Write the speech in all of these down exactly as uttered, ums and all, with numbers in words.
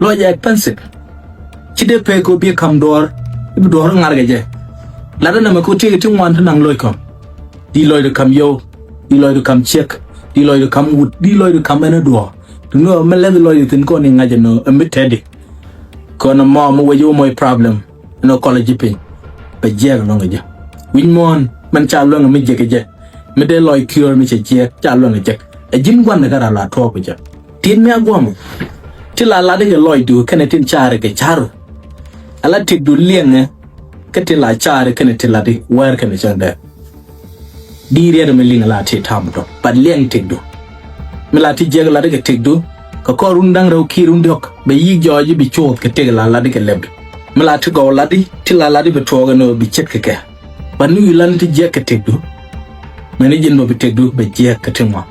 Lɔc ɛ expensive. Ci dee pek kɛ bi kam duɔ̱ɔ̱r, i̱ bi duɔ̱ɔ̱r ŋa̱r kɛ jɛ. Latdä nɛmɛ kɛ tëëkɛ ti ŋuan ti naŋ lɔc kɔm. Di lɔcdu kam yio̱w, di lɔcdu kam ciek, di lɔcdu kam wut, di lɔcdu kam ɛn ɛ duɔ̱ɔ̱r. Ti nöö mi lɛth lɔcdu thi̱n kɔn i̱ ŋa̱c ɛn ɛ mi tɛtdi. Kɔn ɛmɔ mi wec wä mɔc problem. Ɛn ɛ kɔlɛ ji̱ piny. Bɛ jiɛk ɛlɔ̱ŋ kɛ jɛ. Wi̱c muɔ̱ɔ̱n mɛn ca luäŋ ɛ mi jiɛk kɛ jɛ. Mi dee lɔc kiöör mi cɛ jiɛk ca luäŋ ɛ jɛ. Ɛ ji̱n gua̱n ɛ kɛ ral la tuɔɔk kɛ jɛ. Ti̱t mi a gua̱a̱m ti la latdi kɛ lɔcdu kɛnɛ tin ca̱ri kɛ ca̱ru. Ala tëkdu liɛŋɛ kä ti la ca̱ri kɛnɛ ti latdi wäär kɛnɛ cäŋ dee. Di riɛt mi liŋ la ti tam tɔ bat liɛŋ tëkdu. Mi la ti jiɛk latdi kɛ tëkdu kɛ kɔr run da̱ŋ rɛw kiɛ run diɔ̱k bɛ yi̱k jɔɔc i̱ bi cuɔth kɛ tëk la latdi kɛ lɛpdu. Mi la ti gɔw latdi ti la latdi bi tuɔɔk ɛn ɣöö bi ce̱tkɛ kɛ. Bat ni wi̱i̱ lan ti jiɛk kɛ tëkdu. Mɛn i̱ ji̱n bä bi tëkdu bɛ jiɛk kɛ ti ŋuan.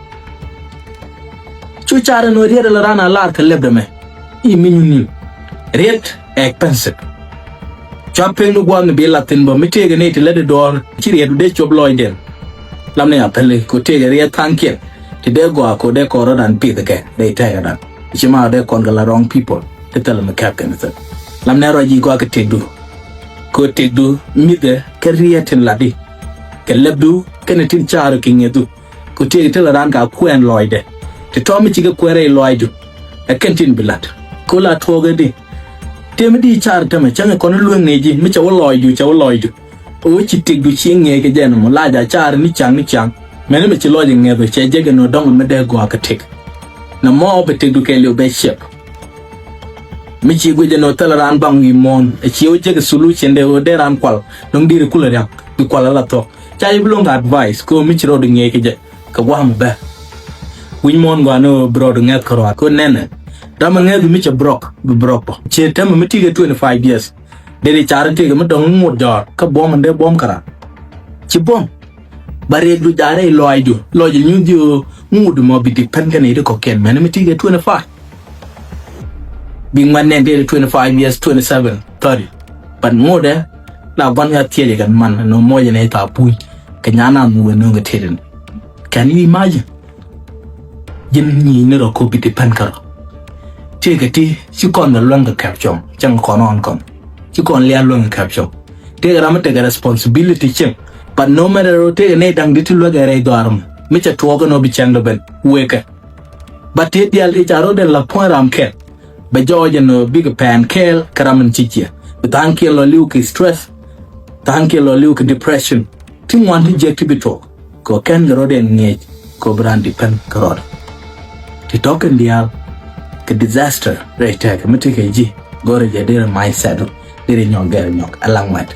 Cu carɛ nɔ riet ala ran a lar kɛ lɛpdɛ mɛ. I̱ mi nyun ni̱n. Riet ɛ expensive. Cua pek ni gua̱a̱th ni bi lat thi̱n bä mi tëëkɛ ni ti lät i̱ duɔ̱ɔ̱r ci riet dee cop lɔcdɛn. Lam ni a pɛli ko tëëkɛ riet tha̱a̱ŋkiɛn. Ti dee gɔaa ko dee kɔn rɔ̱dan pith kɛ dee tɛɛkɛ dan. Ci ma dee kɔn kɛ la wrong people. Ti thil mi kɛp kɛn thil. Lam ni a ruac ji̱ gɔaa kɛ tëkdu. Ko tëkdu mi̱thɛ kɛ riet tin latdi. Kɛ lɛpdu kɛnɛ tin ca̱a̱r kɛ ŋi̱ethdu. Ku tëëkɛ ti la raan ka kuɛɛn lɔcdɛ. Ti tɔ̱ mi cikɛ kuɛɛr rɛy lɔcdu. Ɛ kɛn tin bi la̱t. Ku la tuɔɔk ɛ di. Tëë mi di car tämɛ cäŋɛ kɔn lueŋ ni ji̱ mi cɛ wä lɔcdu cɛ wä lɔcdu. Ɛ wä ci tëkdu ci ŋiɛc kɛ jɛn mɔ la ja car ni ca̱ŋ ni ca̱ŋ. Mɛni mi ci lɔc ɛ ŋiɛth ɛ cɛ jek ɛn ɔ dɔ̱ŋ mi dee gɔaa kɛ tëk. Nɛ mɔ bɛ tëkdu kɛɛliw bɛ ciɛp. Mi ci guic ɛn ɔ thil raan baŋ wi̱i̱ muɔ̱ɔ̱n ɛ ci wä jek ɛ solution dee wä dee raan kual dɔ̱ŋ di̱i̱r kulɛ ria̱ŋ bi kual ala thuɔ̱k. Ca i̱ bi lo̱ŋ kɛ advice kɛ ɣöö mi ci rɔɔdu ŋiɛc kɛ jɛ kɛ gua̱a̱m bɛ. Wi̱c muɔ̱ɔ̱n gɔaa ni ɣöö bi rɔɔdu ŋɛth kärɔa kɛ ɣöö nɛnɛ. Ram ɛ ŋɛth mi cɛ brɔk bi brɔk bä. Ciɛ tɛmɛ mi tikɛ twenty five years. Dee di car tikɛ mi dɔ̱ŋ ŋot jɔɔr kä buɔ̱m ɛn dee buɔ̱m kärɔa. Ci buɔ̱m. Ba riɛkdu jaarɛ i̱ lɔaacdu lɔc i̱ nyuth ji̱ ɣöö ŋot mɔ bi depend kɛn i̱ di kɔ̱kiɛn mɛn mi tikɛ twenty five. Bi ŋuɛ̈t nɛn tëë twenty five years, twenty seven, thirty. But ŋotdɛ la gua̱n ŋa̱ thiecɛ kɛn man nɔ mɔcɛ nɛ thaap puny kɛ nyan an mi wee nööŋ kɛ tëëdɛn. Can you imagine? Ji̱n nyi̱i̱ni rɔ ko̱p bi ti pɛn kärɔ. Tëëkɛ ti ci kɔn kɛ luäŋ kɛ kɛp cuɔ̱ŋ cäŋ kɔn ɣɔn kɔn. Ci kɔn lia̱a̱ luäŋ kɛ kɛp cuɔ̱ŋ. Tëëkɛ ram mi tekɛ responsibility cieŋ. But no matter rɔ tëëkɛ nɛy da̱ŋ di ti luäk ɛ rɛy dhɔaar mi mi cɛ tuɔɔk ɛn ɔ bi cäŋ dɔ ben wëëkɛ. But tëë diaal ti ca rɔ̱dɛn la puɔ̱ny ram kɛl. Bɛ jɔɔc ɛn ɔ bikɛ pɛn kɛɛl kɛ ram in ci ciɛ. Bi tha̱a̱ŋkiɛn lɔ li̱w kɛ stress. Tha̱a̱ŋkiɛn lɔ li̱w kɛ depression. Ti ŋuan ti jiɛk ti bi tuɔɔk. Kɛ ɔ kɛn kɛ rɔ̱dɛn ŋiɛc kɛ ɔ bi raan depend kɛ rɔɔdɛ. Ti tɔ̱ kɛn diaal kɛ disaster rɛy tɛɛkɛ mi ti kɛ ji̱ go̱rɛ jɛ derɛ mindset derɛ nyɔk gɛr nyɔk ɛ laŋ mɛt.